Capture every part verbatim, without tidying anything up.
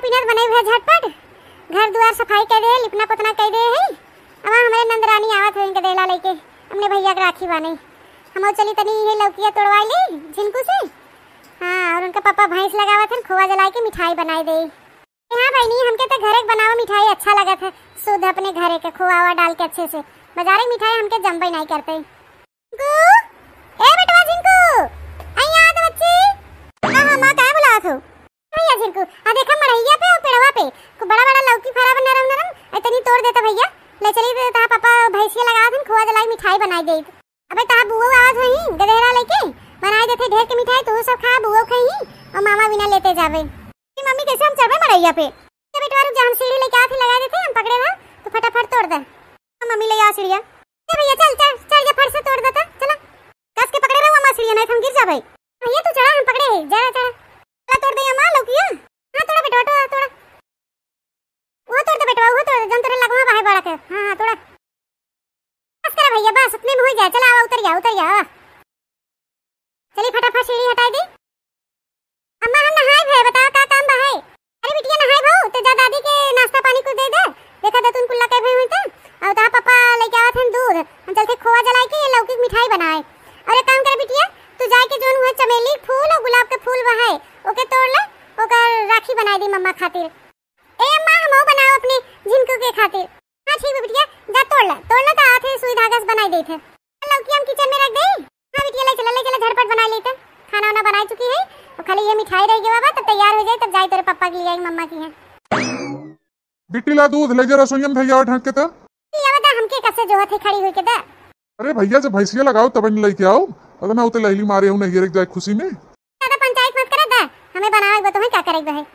पिनर बने हुए झटपट, घर दुआर सफाई कर दे, लिपना पोतना कर दे है। अब हमरे नंदरानी आवत है इनके देला लेके, अपने भैया के राखी बाने। हम चली तनी ये लौकिया तोड़वाई ली झिनकू से। हाँ, और उनका पापा भैंस लगावत है, खोआ जलाई के मिठाई बनाई दे। हाँ बहनी, हमके तो घरे के बनावा मिठाई अच्छा लगत है, शुद्ध अपने घरे के खोआ हुआ डाल के अच्छे से। बाजारे की मिठाई हमके जम्बे नहीं करते। झिनकू, ए बेटवा झिनकू, आई आ तो बच्ची। हाँ, हाँ, माँ, काहे बुलावत हो? भैया झिनकू, आ देखा मड़ैया पे और पेड़वा पे, खूब बड़ा बड़ा लौकी फरा बा नरम नरम, ए तनी तोड़ देता भैया, ले चली तो तहार पापा भैंसिया लगावत हन, खोआ जलाई मिठाई बनाई देत। अबे तहार बुआ आवत होई, गदेहरा लेके, बनाई देते ढेर के मिठाई, तू सब खा, बुआ खाई, और मामा बिना लेते जावे। ए मम्मी, कैसे हम चढ़बे मड़ैया पे? ए बेटवा रुक जा, हम सीढ़ी लेके आते, लगा देते, हम पकड़े रहा, तू फटाफट तोड़ दे। हाँ, मम्मी, ले आ सीढ़िया। ए भैया, चल, चढ़, चढ़ जा, फट से तोड़ देता, चला। कस के पकड़े रहो, अम्मा, सीढ़िया, नहीं तो हम गिर जाबे। भैया, तू चढ़ा, हम पकड़े हैं, जा, जा, चढ़ा। चला, तोड़ दे, अम्मा, लौकिया। हाँ, तोड़ा बेटवा, तोड़ा, तोड़ा। वो तोड़ दे बेटवा, वो तोड़ दे, जौन तोरे लगवा बाहे बड़ा के। हाँ, हाँ, तोड़ा। बस करा भैया, बस, उतने में हो जाए, चला, आवा, उतर जा, उतर जा, आवा। चली फटाफट सीढ़ी हटाई दी। अम्मा, हम नहाए भे, बताओ का काम बा है? अरे बिटिया, नहाए भो, तो जा दादी के नाश्ता पानी कुछ दे दे। देखा दे तुम कुल्ला के भे हुई थे। और तहा पापा लेके आवत हन दूध। हम चलते खोआ जलाए के ये लौकी के मिठाई बनाए। और एक काम कर बिटिया, तू जाए के जोन हुए चमेली के फूल और गुलाब के फूल बा है, ओके तोड़ ले, ओकर राखी बनाए दी मम्मा खातिर। ए अम्मा, हमहू बनाओ अपने झिनकू के खातिर। हाँ ठीक बा बिटिया, जा तोड़ ले, तोड़ ले तो आथे सुई धागा से बनाई देत है। लौकी हम किचन में रख दे। हाँ बिटिया, ले चला, ले चला, झटपट बनाई लेते। खाना वाना बनाई चुकी है, तो खाली ये मिठाई रह गया बा, तब तैयार हो जाए, तब जाए तेरे पापा के लिए आई मम्मा की है। बिट्टी ला दूध, ले जा रसोईया में धैया ढंग के तो। ले आवा दा, हमके कसे जोहत है खड़ी हुई के दा। अरे भैया, जब भैंसिया लगाओ तब न लेके आओ, अगर ना होते लैली मारे हूँ नहीं रे जाए खुशी में। ज्यादा पंचायत मत करे दा, हमें बनावे बा, तुम्हें क्या करे बा है।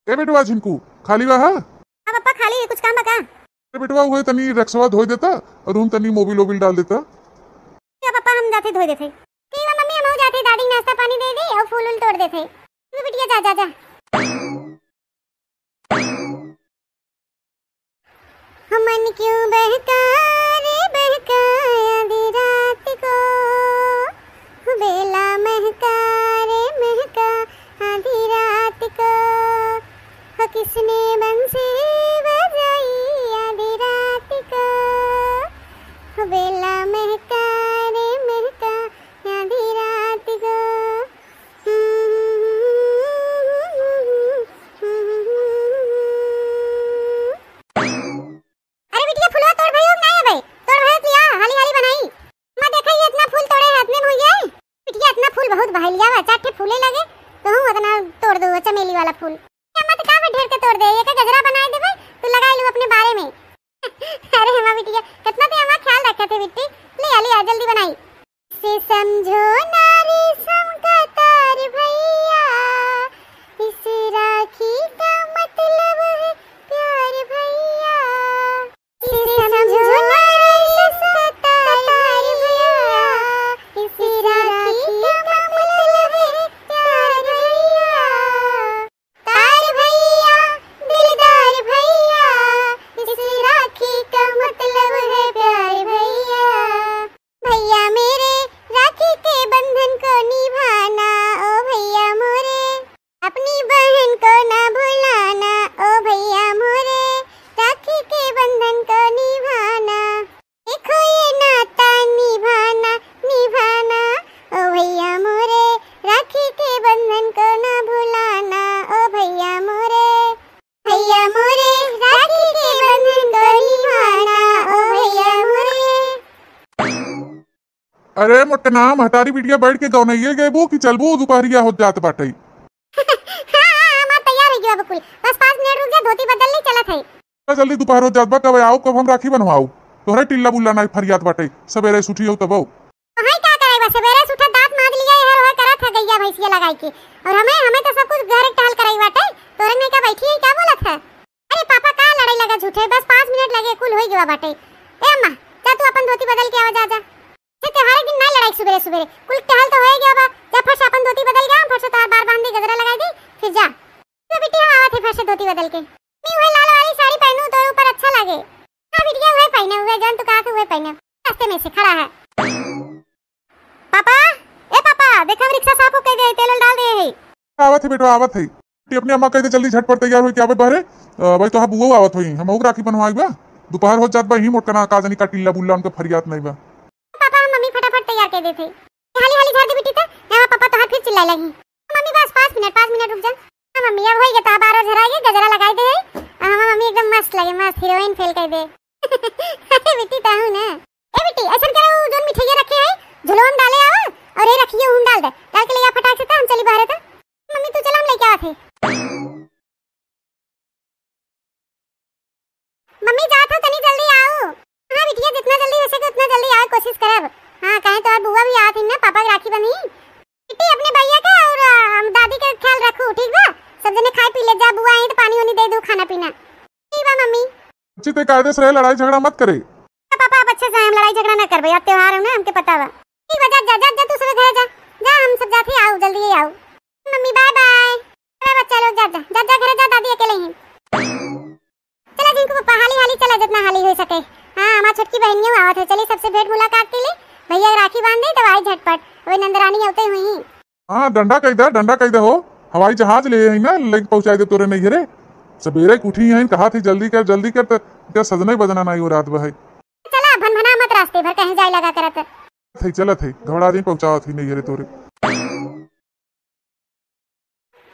ए बेटवा झिनकू, खाली बा हा? हाँ पापा, खाली है, कुछ काम बा का? अरे बेटवा, उहे तनी रक्सवा धोई देता और उन तनी मोबिल ओबिल डाल देता। क्या पापा, हम जाते धोई देते। ठीक बा मम्मी, हम हो जाते, दादी के नाश्ता पानी दे दे और फूल उल तोड़ देते। तू बिटिया जा, जा, जा। हो मन क्यों बहका रे बहका आधी रात को, हो बेला महका रे महका आधी रात को, हो किसने बंसी बजाई आधी रात को, हो बेला महका रे महका आधी रात को। अरे बिटिया, फुलवा तोड़ भई हो कि नाहीं अबे? तोड़ भई हो कि या? हाली हाली बनाई। अम्मा देखा, ये इतना फूल तोड़े हैं, इतने में हो गए। बिटिया, इतना फूल बहुत बहाई लिया बा, चार ठे फूले लगे, तो हूँ उतना तोड़ दो, चमेली वाला फूल। अम्मा तो का बे ढेर के तोड़ दे, एक गजरा बनाए देबे, तू लगाए लू अपने बारे में। अरे हमार बिटिया, कितना ते हमार ख्याल रखे थे बिट्टी। ले आ, ले आ, जल्दी बनाई। से समझो ना रेशम का तार भैया, इस राखी का मतलब है प्यार भैया। इसे समझो ना रेशम का तार भैया, इस राखी का मतलब है प्यार भैया। तार भैया, दिलदार भैया, इस राखी का मतलब है प्यार भैया। भैया मेरे, राखी के बंधन को निभाना, ओ भैया मोरे, अपनी बहन को ना भुलाना, ओ भैया मोरे, राखी के बंधन को निभाना। देखो ये नाता निभाना, निभाना, ओ भैया मोरे, राखी के बंधन को ना भुलाना, ओ भैया मोरे, भैया मोरे, राखी के बंधन को निभाना, ओ भैया मोरे। अरे मोटनाम, हटारी बिटिया बैठ के गौनइये गइबू कि चलबू, दुपहरिया होत जात बाटइ। हाँ, हाँ, हमार तैयार होइ गया बकुल। बस पाँच मिनट रुक जा, धोती बदल ले, चलत है। इतना जल्दी दुपहर होत जात बा, कब आओ, कब हम राखी बनवाओ? तोहरे टिल्ला बुल्ला नाहीं फरियात बाटइ, सबेरे से उठी हो तब आओ। तोहई का करइ बा, सबेरे से उठा दाँत माज लिया, एहर ओहर करत है गइया भैंसिया लगाई के। और हमें, हमें तो सब कुछ घर टहल करइ बाटइ, तोहरे नहीं का बैठी है, का बोलत है? अरे पापा, का लड़ाई लगा झूठे, बस पाँच मिनट लगे, कुल होइ गवा बाटे। ए अम्मा, जा तू अपन धोती बदल के आवा, जा, जा। ये त्योहार के दिन ना लड़ाई सुबेरे सुबेरे, कुल टहल तो होइ गवा बा। जा फट से अपन धोती बदल के आ, फट से तोहार बार बांध दी, गजरा लगाई दी, फिर जा। तो बिट्टी हम आवत है फट से धोती बदल के। नहीं, वही लाल वाली साड़ी पहनू तो ऊपर अच्छा लगे। हाँ बिटिया, वही पहने हुए, जौन तू कहा था वही पहने। रास्ते में से खड़ा है। पापा, ए पापा, देखा हम रिक्शा साफ होके गए, तेल उल डाल दे है। आवत है बेटवा, आवत है। कि अपने अम्मा कहि दे, जल्दी झटपट तैयार होइके आवे बहरे। अ, भाई, तोहार बुआ आवत होई, हमहू के राखी बन्हवाई बा। दुपहर हो जात बा, ही मोटकना का जानी का टिल्ला बुल्ला उनके फरियात नहीं बा। पापा, हम मम्मी फटाफट तैयार कर देते। हाली हाली झाड़ दे बिट्टी, त यहाँ पापा तोहार फिर चिल्लाए लगी। मम्मी, बस पाँच मिनट, पाँच मिनट रुक जा। हाँ मम्मी, अब होई गए, तोहार बार झराई गए, गजरा लगाई दे। आ, हमार मम्मी एकदम मस्त लगे, मस्त हीरोइन फेल कर दे। अरे बिट्टी, ताहू ना। ए बिट्टी, ऐसन करो, उ जोन मिठाइया रखे है, झुलवा में डाले आओ, और ये रखिए, उन डाल दे, डाल के ले आ फटाक से, त हम चली बाहर त। मम्मी, तू चला, हम लेके आवत है। मम्मी, जात हो, तनी जल्दी आओ। हाँ बिटिया, जितना जल्दी हो सके उतना जल्दी आवे कोशिश करब। हाँ, काहे तोहार बुआ भी आवत ही ना, पापा के राखी बनी। बिट्टी, अपने भैया के और, आ, हम दादी के ख्याल रखू, ठीक बा? सब जने खाए पी ले जा, बुआ आई तो पानी वानी दे दू, खाना पीना। ठीक बा मम्मी। बच्ची, ते कायदे से रहे, लड़ाई झगड़ा मत करे। हाँ पापा, अब अच्छे से हम लड़ाई झगड़ा ना करबे, अब त्योहार है ना, हमके पता बा। ठीक बा, जा, जा, जा, जा, तू सब घरे जा, जा, हम सब जाते, आओ, जल्दी ही आओ। Mummy, bye bye. अरे बच्चा लोग, जा, जा, जा, जा, घरे जा, दादी अकेले ही। चला जिंकू पापा, हाली हाली चला, जितना हाली हो सके। हाँ, हमार छोटकी बहनियों आवत है, चली सबसे भेंट मुलाकात के लिए, भैया के राखी बांध दे, तब आई झटपट, वही नंदरानी आवते हुई। हाँ, डंडा कई दे, डंडा कई दे हो, हवाई जहाज ले आई ना, लेके पहुँचाई दे तोरे नैहरे। सबेरे के उठी हैं, कहा थी जल्दी कर, जल्दी कर, त क्या सजने बजना नहीं हो रात बा है। चला, भनभना मत रास्ते भर, कहीं जाए लगा करत। थे चलत है, घबरा जाई, पहुँचावत ही नैहरे तोरे।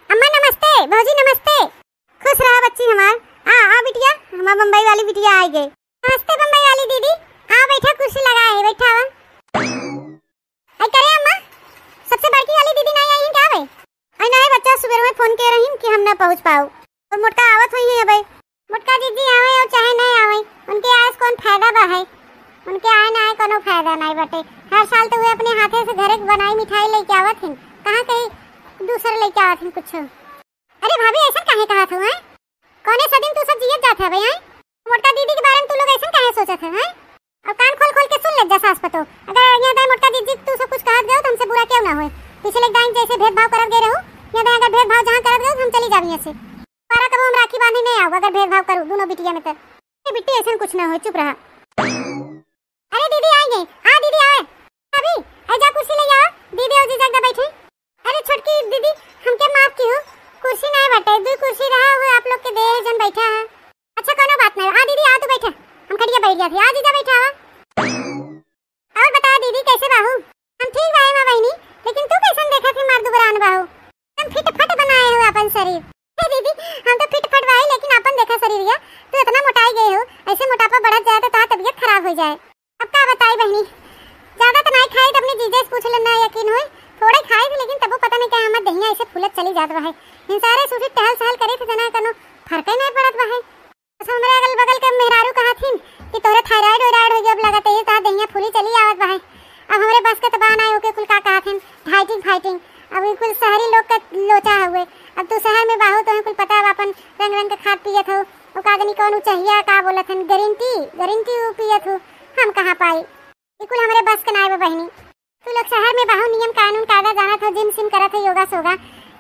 अम्मा नमस्ते, भौजी नमस्ते। खुश रहा बच्ची हमार। आ, आ बिटिया, हमार बम्बई वाली बिटिया आई गई। नमस्ते बम्बई वाली दीदी, आ बैठा, कुर्सी लगा है, बैठा हुआ। आई करे अम्मा, सबसे बड़की वाली दीदी नहीं आई हैं क्या भाई? आई नहीं बच्चा, सुबह में फोन के रही कि हम ना पहुँच पाओ, और मोटका आवत हुई है भाई। मोटका जीजी आवे और चाहे नहीं आवे, उनके आए से कौन फायदा बा है? उनके आए ना आए कोनो फायदा नहीं बटे। हर साल तो वे अपने हाथे से घरे के बनाई मिठाई लेके आवत हिन, कहाँ कहीं दूसर लेके आवत हिन कुछ। अरे भाभी, ऐसा काहे कहत हो, हैं? कौने सदिन तू सब जियत जात है भाई, हैं? मोटका दीदी के बारे में तू लोग ऐसा काहे सोचत है, हैं? अब कान खोल खोल के सुन ले जा सास पतो, अगर यहाँ दाई मोटका जीजी तू सब कुछ कहत गयो तो हमसे बुरा क्यों ना होए। पिछले दाई जैसे भेदभाव करत गए रहू, यहाँ दाई अगर भेदभाव जहाँ करत गयो तो हम चली जावी यहाँ से। दोबारा कबो हम राखी बांधे नहीं आऊँ अगर भेदभाव करू दोनों बिटिया में तो। ए बिट्टी, ऐसन कुछ ना होए, चुप रहा। अरे दीदी आ गई, आ दीदी आवे। अभी, ए जा कुर्सी ले आओ, दीदी और जीजा के बैठे। अरे छोटकी दीदी, हमके माफ किहो, कुर्सी नहीं बटे, दू कुर्सी रहा हुआ आप लोग के दे है जन बैठा है। अच्छा कोनो बात नहीं, आ दीदी आ तू बैठा, हम खटिया बैठ जाते, आ जीजा बैठा हुआ। और बताओ दीदी कैसे बाहू? हम ठीक बाहे माँ बहनी, लेकिन तू कैसन देखत है मार दुबरान बाहू? हम फिट फट बनाए हो अपन शरीर। हे दीदी, हम तो फिट फट बाहे, लेकिन अपन देखा शरीर या, तू इतना मोटाई गए हो, ऐसे मोटापा बढ़त जाए तो तोहार तबीयत खराब हो जाए। अब का बताई बहनी, ज्यादा तो नहीं खाई, तो अपने जीजे से पूछ लेना, यकीन होए, थोड़े खाई थी, लेकिन तबो पता नहीं क्या हमार दहिया ऐसे फूलत चली जात बा है। इन सारे सूफी टहल सहल करे थे जना कनो फर्क ही नहीं पड़त बा है। बस हमरे अगल बगल के मेहरारू कहत हिन कि तोहरे थायराइड वायराइड हो गया, अब लगत है ये तोहार दहिया फूली चली आवत बा है। अब हमरे बस के तो बा ना ओके कुल का कहत हिन, डाइटिंग फाइटिंग। अब ये कुल शहरी लोग के लोचा हुए। अब तू शहर में बाहू, तोहे कुल पता है, अपन रंग रंग के खात पियत हो। वो का जानी कौन उचहिया का बोलत हन, ग्रीन टी, ग्रीन टी वो पियत हो। हम कहाँ पाई? ई कुल हमरे बस के नाय बा बहिनी। तू लोग शहर में बाहु नियम कानून कायदा जानत हो, जिम सिम करत हो, योगा सोगा।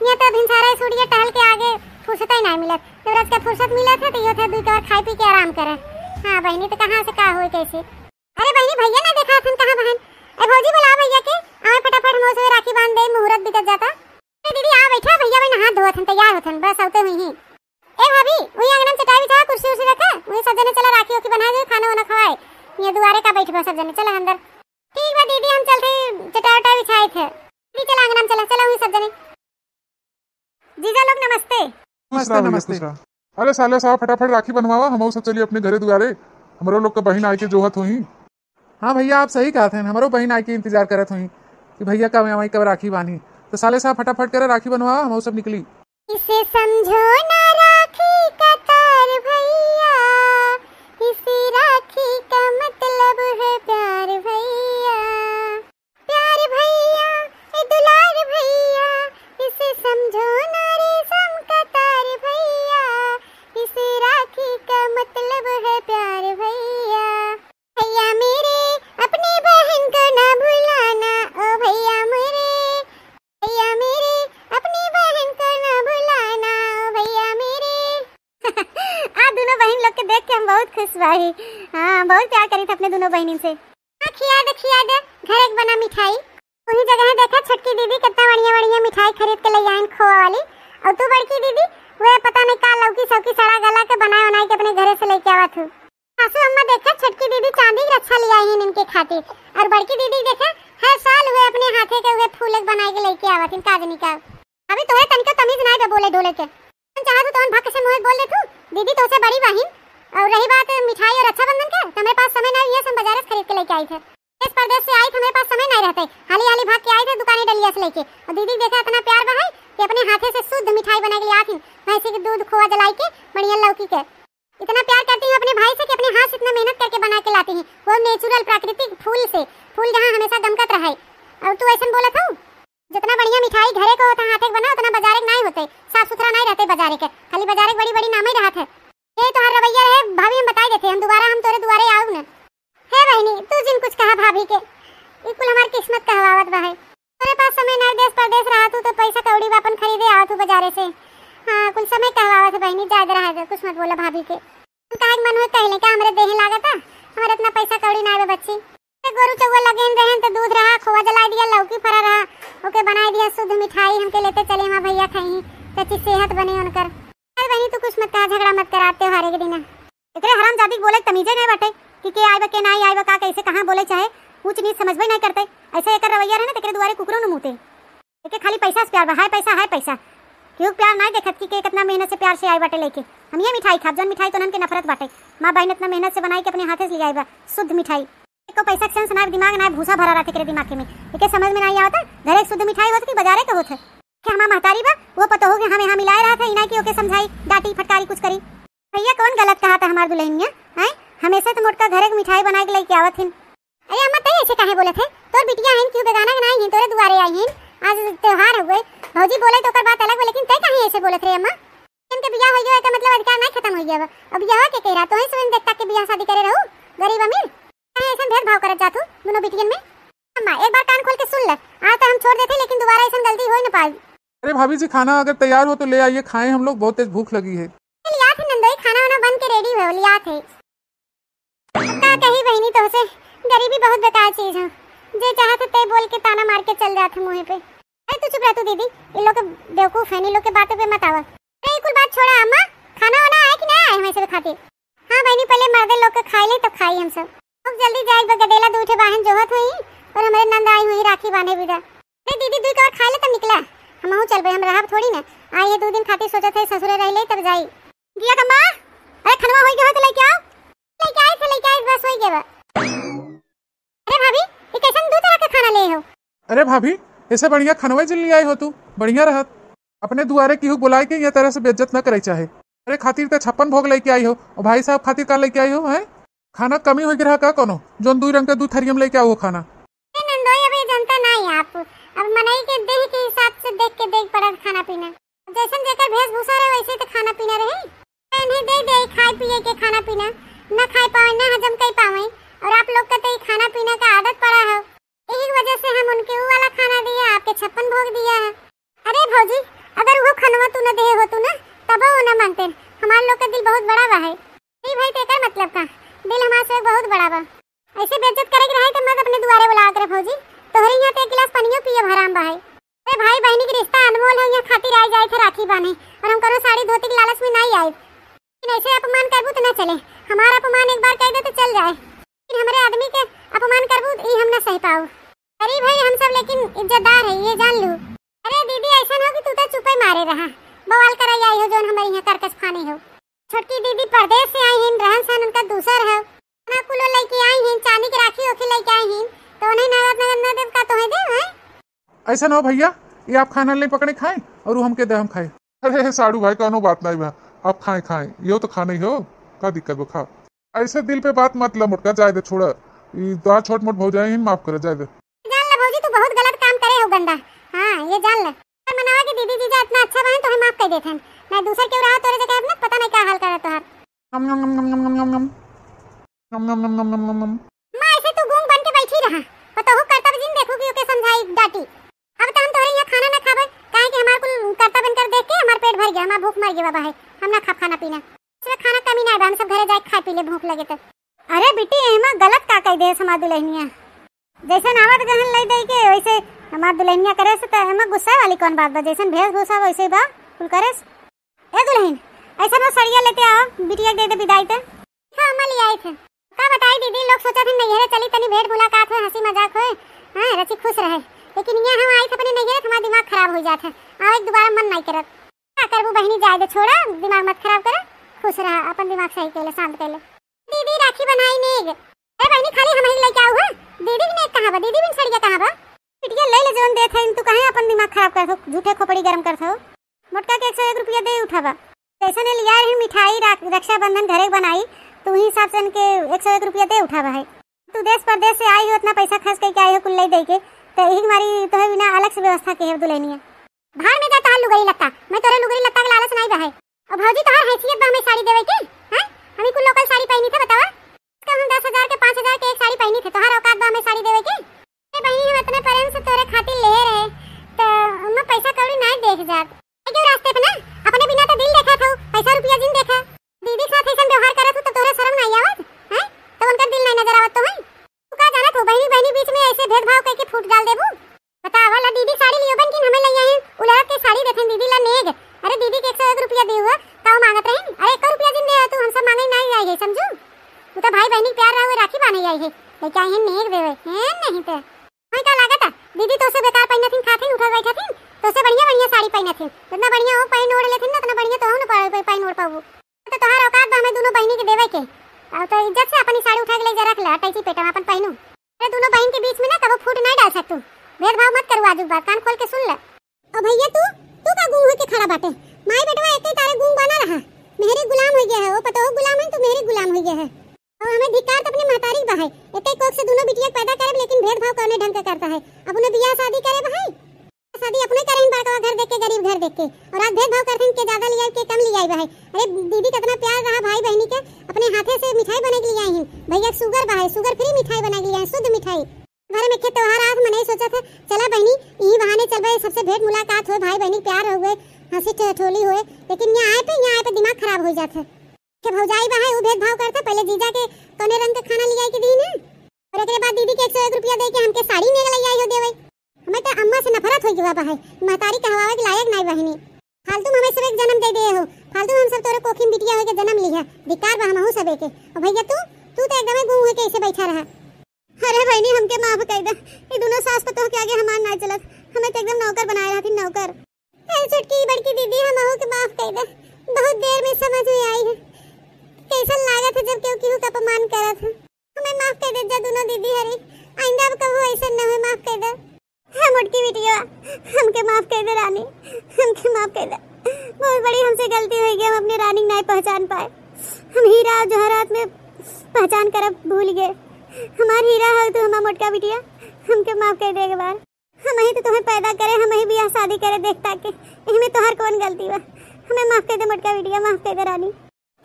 यहाँ तो भिनसारा सूर्य टहल के आगे फुर्सत ही नाय मिलत। जब रोज के फुर्सत मिलत है तो यो थे दुई कवर खाए पी के आराम करे। हाँ बहिनी, तो कहाँ से का होई कैसे? अरे बहिनी, भैया ना देखा थन कहाँ बहन? ए भौजी, बुला भैया के, आवे फटाफट, हम ओसे राखी बांध दे, मुहूर्त बिगड़ जाता। ए दीदी आ बैठा, भैया बहन हाथ धोत हन, तैयार होत हन, बस आवते हुई ही। ए भाभी, वही अंगना में चटाई बिछा, कुर्सी उर्सी रखा, वही सब जने चला राखी उखी बना दे, खाना वाना खवाए। ये दुआरे का बैठबा सब जने, चला अंदर। ठीक बा दीदी, हम चलते चटाई उटाई बिछाए थे। दीदी चला अंगना में चला, चला वही सब जने। जीजा लोग नमस्ते। खुश रहा भैया, नमस्ते। खुश रहा। अरे साले साहब, फटाफट राखी बनवावा, हम सब चलिए अपने घरे दुआरे, हमरो लोग के बहिन आए के जोहत होई। हाँ भैया, आप सही कहत हैं, हमरो बहिन आए के इंतजार करत होई कि भैया कब आवे, कब राखी बांधी। तो साले साहब फटाफट करे राखी बनवावा, हम सब निकली। इसे समझो ना राखी का तार भैया, इसी राखी का मतलब है प्यार भैया। प्यार भैया, ए दुलार भैया, इसे समझो ना रेशम का तार भैया, इसे राखी का मतलब है प्यार भैया। भैया मेरे, अपनी बहन को ना भुलाना, ओ भैया मेरे, भैया मेरे, अपनी बहन को ना भुलाना, ओ भैया मेरे। आ दोनों बहिन लोग के देख के हम बहुत खुश बाही। हाँ, बहुत प्यार करी थे अपने दोनों बहिनिन से। हाँ, खिया दे, खिया दे, घर एक बना मिठाई। वही जगह देखा छोटकी दीदी कितना बढ़िया बढ़िया मिठाई खरीद के ले आइन खोआ वाली। अउर तू बड़की दीदी, वे पता नहीं का लौकी सौकी सड़ा गला के बनाए उनाए के अपने घरे से लइके आवत हू। सासू अम्मा देखे, छोटकी दीदी चांदी के रच्छा लियाई हैं इनके खातिर, अउर बड़की दीदी देखे, हर साल वे अपने हाथे के वे फूल एक बनाए के लइके आवत हैं काजनी का। अभी तोहरे तनिको तमीज नाई बा बोले ढोले के। जौन चाहत हू तौन भक से मुँह बोल देत हू। दीदी तोहसे बड़ी बाहिन, अउर रही बात मिठाई अउर रक्षाबंधन के, तो हमरे पास समय नाई, ये सब बाजारे से खरीद के लइके आइत है। देश परदेश से आइत, हमरे पास समय नाई रहत है, हाली हाली भाग के आइत है दुकाने डलिया से लइके। अउर दीदी देखे इतना प्यार बा है कि अपने हाथे से शुद्ध मिठाई बनाए के लिए आती, भैंसी के दूध खोआ जलाई के बढ़िया लौकी के। इतना प्यार करती हूँ अपने भाई से कि अपने हाथ से इतना मेहनत करके बना के लाती हैं, वो natural प्राकृतिक फूल से, फूल जहाँ हमेशा दमकत रहे। अउर तू ऐसन बोलत हऊ, जितना बढ़िया मिठाई घरे के होता हाथे के बना, उतना बाजारे के नाई होते, साफ सुथरा नाई रहते बाजारे के, खाली बाजारे के बड़ी बड़ी नामे रहत है। ये तोहार रवैया रहे भाभी, हम बताई देते, हम दोबारा हम तोरे दुआरे आऊ न। हे बहिनी, तू जिन कुछ कहा भाभी के, ई कुल हमार किस्मत कहवावत बा है। तोरे पास समय नाई, देश परदेश रहत हू तो पैसा कौड़ी बा, अपन खरीदे आवत हू बाजारे से। हाँ, कुल समय कहवावत है बहिनी, जायद रहा दे, कुछ मत बोला भाभी के। हम काहे के मन हुए कहले का हमरे देहे लागता, हमरे इतना पैसा कौड़ी नाई बा बच्ची। ते गोरू चौवा लगे रहेन तो दूध रहा, खोआ जलाई दिया, लौकी फरा रहा, ओके बनाई दिया शुद्ध मिठाई, हमके लेते चले हमार भैया खाई, चाची सेहत बने उनकर। अरे बहिनी, तू कुछ मत कहा, झगड़ा मत करा, त्योहारे के दिन। एकरे हरामजादी के बोले के तमीजे नहीं बाटे कि के आइबा, के नाई आइबा, का कैसे कहाँ बोले चाहे ऊंच नीच समझबे नहीं करते। ऐसे एकर रवैया रहे ना, तेकरे दुआरे कुकुरो न मुते। एके खाली पैसा से प्यार बा, हाय पैसा, हाय पैसा। केहू के प्यार नाई देखत कि के कितना मेहनत से प्यार से आई बाटे लेके। हम ये मिठाई खाब, जौन मिठाई तो उनके नफरत बाटे। माँ बहन इतना मेहनत से बनाई के अपने हाथे से ले आई बा, शुद्ध मिठाई। एको पैसा के सेंस नाई, दिमाग नाई, भूसा भरा रहत एकरे दिमाग में। एके समझ में नाई आवता, घरे के शुद्ध मिठाई होत कि बाजारे के होत है। के हमार महतारी बा, वो पतोहू के हम यहाँ मिलाए रहत है, इना कि ओके समझाई, डांटी, फटकारी कुछ करी। भैया कौन गलत कहा था हमार दुल्हनिया, हैं? हमेशा तो मोटका घरे के मिठाई बनाए के लेके आवत हिन। अरे अम्मा, तै ऐसे काहे बोलत है? तोर बिटिया हिन, क्यों बेगाना के नाई हिन, तोरे दुआरे आई हिन। आज त्योहार हुए, भौजी बोले तो ओकर बात अलग बा, लेकिन तै काहे ऐसे बोलत रे अम्मा? इनके बियाह हो गया, एकर मतलब अधिकार नाई खत्म हो गया बा। अब बियाह के कह रहा, तोहे सुन देखता के बियाह शादी करे रहू, गरीब अमीर। काहे ऐसन भेदभाव करत जात हू दोनों बिटियन में? अम्मा, एक बार कान खोल के सुन ले, आज तो हम छोड़ देते, लेकिन दोबारा ऐसन गलती हो ही न पाई। अरे भाभी जी, खाना अगर तैयार हो तो ले आइए, खाएं हम लोग, बहुत तेज भूख लगी है। लियात है नंदोई, खाना वाना बन के ready हो, लियात है। अब का कही बहिनी तोहसे, गरीबी बहुत बेकार चीज है, जे चाहत है ते बोल के ताना मार के चल जात है मुँहे पे। अरे तू चुप रह तू दीदी, इन लोग के बेवकूफ है, इन लोग के बातों पे मत आवा। अरे ई कुल बात छोड़ा अम्मा, खाना वाना आए कि ना आए हमारे सब खातिर? हाँ बहिनी, पहले मर्दे लोग के खाई ले तब खाई हम सब। खूब जल्दी जाए बा, गदेला दू ठे बाहन जोहत होई और हमरे नंद आई हुई राखी बांधे बिदा। अरे दीदी, दुई कवर खाई ले तब निकला, हमहू चलबे, हम रहब थोड़ी ना। आई है दू दिन खातिर, सोचत है ससुरे रह ले तब जाई। गिया कम्मा, अरे खनवा होई गया हो तो लेके आओ। लेके आई थे, लेके आई, बस होई गया बा। अरे भाभी, ये कैसन दू तरह का खाना ले हो? अरे भाभी, ऐसे बढ़िया खनवा जिन ले आई हो तू, बढ़िया रहत। अपने दुआरे केहू बुलाए के यह तरह से बेइज्जत न करे चाहे। अरे खातिर ते छप्पन भोग लेके आई हो, और भाई साहब खातिर का लेके आई हो, हैं? खाना कमी हो रहा का कोनो, जोन दुई रंग के दू थरियम लेके आओ खाना। ए नंदोई, अब ये जनता ना ही आप, अब मनई के देह के हिसाब से देख के देख पड़त खाना पीना। जैसन जेकर वेशभूषा रहे वैसे तो खाना पीना रहे। इन्हें दे दे खाए पिए के खाना पीना, न खाए पावे, न हजम कर पावे, और आप लोग का तो ये खाना पीना का आदत पड़ा है। यही वजह से हम उनके वो वाला खाना दिया, आपके छप्पन भोग दिया है। अरे भौजी, अगर वो खनवा तू न देहे हो तू ना, तब वो न मानते। हमार लोग का दिल बहुत बड़ा बा है। नहीं भाई, तेकर मतलब का? दिल हमार से बहुत बड़ा बा। ऐसे बेइज्जत करे के रहे तो मत अपने दुआरे बुला करे भौजी। तोहरे यहाँ तो एक गिलास पनियो पिए हराम बा है। अरे भाई बहनी के रिश्ता अनमोल है, यहाँ खातिर आई जाए थे राखी बांधे, और हम कोनो साड़ी धोती के लालच में नहीं आए। लेकिन ऐसे अपमान करबू तो न चले, हमार अपमान एक बार कह दे तो चल जाए, लेकिन हमरे आदमी के अपमान करबू तो ई हम न सह पाऊ। गरीब है हम सब लेकिन इज्जतदार है, ये जान लू। अरे दीदी, ऐसा हो कि तू तो चुपे मारे रहा, बवाल कराई आई हो जोन हमारे यहाँ करकस फाने हो। छोटकी दीदी परदेश से आई हिन, रहन सहन उनका दूसर है। ना कुलो लेके आई हिन, चांदी के राखी ओखी लेके आई हिन, तो उन्हें नगद नगद न देव का तोहे देव है? ऐसा ना हो भैया, ये आप खाना ले पकड़े खाएं और वो हमके दे हम खाए। अरे हे साड़ू भाई, कौनो बात नहीं बा, आप खाएं खाएं, यो तो खाना ही हो, का दिक्कत बा, खा। ऐसे दिल पे बात मत ला मोटका, जाए दे, छोड़ा। ई तोहार छोट मोट भौजाई हिन, माफ करे, जाए दे। जान ले भौजी, तू बहुत गलत काम करे हो गंदा। हाँ, ये जान ले। मनवा के दीदी जीजा इतना अच्छा बहन, तोहे माफ कर देथन। नहीं दूसर केहू रहा तोरे जगह, अपना पता नहीं का हाल करत तोहार। नम, नम, नम। माँ, ऐसे तू गूंग बन के बैठी रहा, पतोहू करतब जिन देखू कि ओके समझाई, डांटी। अब तो हम तोहरे यहाँ खाना ना खाबे, काहे कि हमार कुल करतब इनकर देख के हमार पेट भर गया, हमार भूख मर गया बाबा है, हम ना खाब खाना पीना। इसमें खाना कमी ना बा, हम सब घरे जाए खाए पी ले, भूख लगे तो। अरे बिटी, एमा गलत का कह दे हमार दुल्हनिया? जैसन आवत गहन लई दई के, वैसे हमार दुल्हनिया करे से त एमा गुस्सा वाली कौन बात बा? जैसन वेशभूषा वैसे बा। कुल करेस। ए दुलहिन, अइसन हो सड़िया लेते आवा, बिटिया के दे दे बिदाई ते। हाँ अम्मा, ले आई थे। का बताई दीदी, लोग सोचत हैं नैहरे चली, तनी भेंट मुलाकात होए, हँसी मजाक होए, हाँ, रची खुस रहे। लेकिन इहाँ हम आई थे अपने नैहरे, त हमार दिमाग खराब होइ जात है। आवे के दुबारा मन नाहीं करत। का करबू बहिनी, जाए दे, छोड़ा, दिमाग मत खराब करा, खुस रहा, अपन दिमाग सही कइले, शांत कइले। दीदी राखी बन्हाई नेग। ए बहिनी, खाली हमहीं लइके आऊ है? दीदी के नेग कहाँ बा? दीदी बिन सड़िया कहाँ बा? बिटिया ले ले जौन देत है, तू काहे अपन दिमाग खराब करत हो, झूठे खोपड़ी गरम करत हो। मोटका के एक सौ एक रुपया दे उठावा। जइसने लियाए रही मिठाई, रा-, रक्षाबंधन घरे बनाई, त उही हिसाब से इनके एक सौ एक रुपया दे उठावा है। तू देश परदेश से आई हो, एतना पैसा खर्च कइके आई हो, कुल लइ दइके, त यही मारी तोहे बिना अलग से व्यवस्था के है दुलहिनिया। भाड़ में जा तोहार लुगरी लत्ता, मैं तोरे लुगरी लत्ता के लालच नाहीं बा है। अउ भौजी, तोहार हैसियत बा हमें साड़ी देवे के, हैं? हमहीं कुल local साड़ी पहिनी थे, बतावा। कम हम दस हजार के, पाँच हजार के एक साड़ी पहिनी थे, तोहार औकात बा हमें साड़ी देवे के? ए बहिनी, हम एतने प्रेम से तोरे खातिर लेहे रहे, त ओमे पैसा कौड़ी नाहीं देख जात। ए, क्यों रास्ते पे ना, अपने बिना त दिल देखा था, पैसा रुपया जिन देखा। दीदी के साथ अइसन व्यवहार करत हूँ त तोहरे शर्म नाहीं आवत, हैं? त उनकर दिल नाहीं नजर आवत तोहई? तू का जानत हो, बहिनी बहिनी बीच में अइसे भेदभाव कइके फूट डाल देबू? बतावा ला, दीदी साड़ी लियो बन किन हमें लइया हैं, उलहत के साड़ी देथिन दीदी ला नेग। अरे दीदी के एक सौ एक रुपया दियो हुआ, का वो माँगत रहिन? अरे एक रुपया जिन दे तू, हम सब माँगे नाहीं जाए है, समझू? तू तो भाई बहिनी के प्यार रहा हुए राखी बान्हे आई है, लइके आई है नेग देवे, हैं नहीं तो। हमें का लागत है, दीदी तोसे बेकार पहिनत हिन, खात हिन, उठत बैठत हिन, तोसे बढ़िया बढ़िया साड़ी पहिनत हिन, जितना बढ़िया वो पहिन ओढ़ लेथिन ना, उतना बढ़िया तोहू न पह-, पहिन ओढ़ पाबू। तो तोहार औकात बा हमें दुनो बहिनी के देवे के। अब तो इज्जत से अपनी साड़ी उठा के ले जा रख ले, अटैची पेटा में अपन पहिनू। अरे दुनो बहिन के बीच में ना कबो फूट नाहीं डाल सकतू। भेदभाव मत करू, आजू के बाद कान खोल के सुन ले। अब भैया तू, तू का गूंग होके खड़ा बाटे? माई बेटवा एके तारे गूंग बना रहा। मेहरी गुलाम होइ गया है, वो पतोह गुलाम है, तू मेहरी गुलाम होइ गया है। अब हमें धिक्कार तो अपने महतारी के बा है। एके कोख से दुनो बिटिया के पैदा करे, लेकिन भेदभाव कौने ढंग के करता है? अब उन्हें बियाह शादी करे बा है? शादी अपने करे हैं बड़कवा घर देख के, गरीब घर देख के, और आज भेदभाव करते हैं के ज्यादा लिया के कम लिया बा है। अरे दीदी कितना प्यार रहा भाई बहिनी के, अपने हाथे से मिठाई बना के लिया हैं। भैया के sugar बा है, sugar free मिठाई बना के लिया हैं, शुद्ध मिठाई। घर में के त्योहार आज मनई सोचत है, चला बहिनी, यही बहाने चलबे, सबसे भेंट मुलाकात होए, भाई बहिनी के प्यार होए, हँसी ठिठोली होए, लेकिन यहाँ आए पे, यहाँ आए पे दिमाग खराब होइ जात है। के भौजाई बा है, उ भेदभाव करत है, पहले जीजा के कौने रंग के खाना लियाई के दीन है, और एकरे बाद दीदी के एक सौ एक रुपया दे के हमके साड़ी नेग लइ आई हो देवे। हमें तो अम्मा से नफरत होइ गवा बा है, महतारी कहवावे के लायक नाहीं बहिनी। फालतू में हमें सब एक जन्म दे दिए हो, फालतू में हम सब तोरे कोखी में बिटिया होके जन्म लिहा, धिक्कार बा हमहू सबे के। और भैया तू, तू तो एकदम गूंग होके ऐसे बैठा रहा। अरे बहिनी, हमके माफ कइ दे, ये दुनो सास पतोह के आगे हमार नाहीं चलत, हमें तो एकदम नौकर बनाए रहती, नौकर। अरे छोटकी बड़की दीदी, हमहू के माफ कइ दे, बहुत देर में समझ में आई है, कैसन लागत है जब केहू केहू का अपमान करत है। हमें माफ कइ दे जा दुनो दीदी हरी, आइंदा अब कबो ऐसन न होए, माफ कइ दे। हाँ मोटकी बिटिया, हमके माफ कइ दे रानी, हमके माफ कइ दे। बहुत बड़ी हमसे गलती होइ गई, हम अपनी रानी के नाहीं पहचान पाए। हम हीरा और जवाहरात में पहचान करब भूल गए। हमार हीरा हो तू, हमार मोटका बिटिया, हमके माफ कइ दे एक बार। हमही तो तुम्हें पैदा करे, हमही बियाह शादी करे देख ताके, इहमें तोहार कौन गलती बा? हमें माफ कइ दे मोटका बिटिया, माफ कइ दे रानी।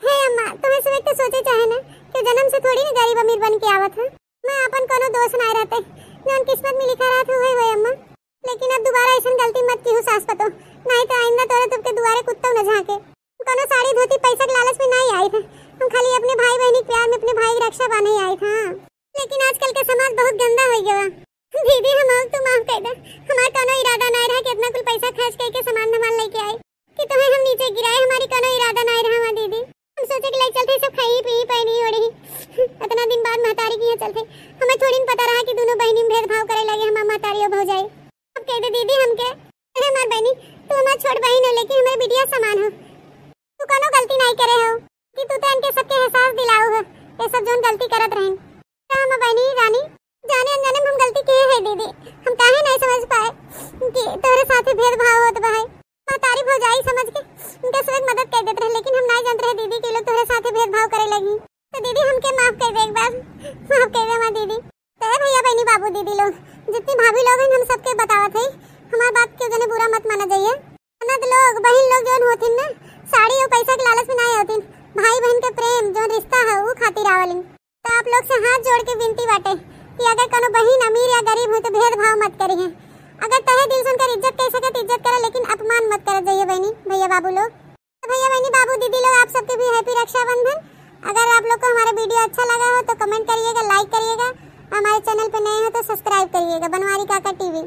हे अम्मा, तुम्हें सब एक तो सोचे चाहे ना कि जन्म से थोड़ी ना गरीब अमीर बन के आवत है। मैं अपन कोनो दोष नाहीं रहते, जौन किस्मत में लिखा रहत है, वही होए अम्मा। लेकिन अब दोबारा ऐसन गलती मत कीहू सास पतोह, नाहीं तो आइंदा तोरे तुमके दुआरे कुत्ता न झांके। कोनो साड़ी धोती पैसा के लालच में नाहीं आई थे, हम खाली अपने भाई बहिनी के प्यार में अपने भाई की रक्षा बांधे आई थे। हाँ, लेकिन आजकल के समाज बहुत गंदा होइ गया। दीदी, हम तू माफ कइ दे, हमार कोनो इरादा नाहीं रहा कि इतना कुल पैसा खर्च करके सामान धामान लइके आई। कि तुम्हें हम नीचे गिराए, हमारी कोनो इरादा नाहीं रहा हुआ दीदी। हम सोचे कि लइ चलते सब खाई पी पहनी ओढ़ी। इतना दिन बाद महतारी के यहाँ चलते हमें थोड़ी न पता रहा कि दुनो बहिनी में भेदभाव करे लगे हमार महतारी और भौजाई। अब कइ दे दीदी हमके, अरे हमार बहिनी, तू हमार छोट बहिन हो लेकिन हमारे बिटिया समान हो। तू कोनो गलती नाहीं करे हो कि तू तो इनके सबके एहसास दिलाऊ हो, ये सब जौन गलती करत रहें। का हम बहिनी रानी, जाने अनजाने में हम गलती किहे है दीदी, हम काहे नाहीं समझ पाए कि तोहरे साथे भेदभाव होत बा है। महतारी भौजाई समझ के उनके सब एक मदद कइ देत रहे, लेकिन हम नाहीं जानत रहे दीदी कि लोग तोहरे साथे भेदभाव करे लगी। तो दीदी हमके माफ कइ दे एक बार, माफ कइ दे हमार दीदी। तो ए भैया बहिनी बाबू दीदी लोग, जितनी भाभी लोग हैं हम सबके बतावत है, हमार बात के जने बुरा मत माना जाइए। ननद लोग, बहिन लोग जौन होतिन ना, साड़ी और पैसा के लालच में नाहीं आवतिन, भाई बहिन के प्रेम जौन रिश्ता है वो खातिर आवलिन। तो आप लोग से हाथ जोड़ के विनती बाटे कि अगर कोनो बहिन अमीर या गरीब हो तो भेदभाव मत करिहे। अगर तहे दिल से उनकर इज्जत कर सके तो इज्जत करे, लेकिन अपमान मत करे जाइए बहिनी भैया बाबू लोग। तो भैया बहिनी बाबू दीदी लोग, आप सबके भी happy रक्षाबंधन। अगर आप लोग को हमारा video अच्छा लगा हो तो comment करिएगा, like करिएगा, हमारे channel पे नए हो तो subscribe करिएगा बनवारी काका टीवी।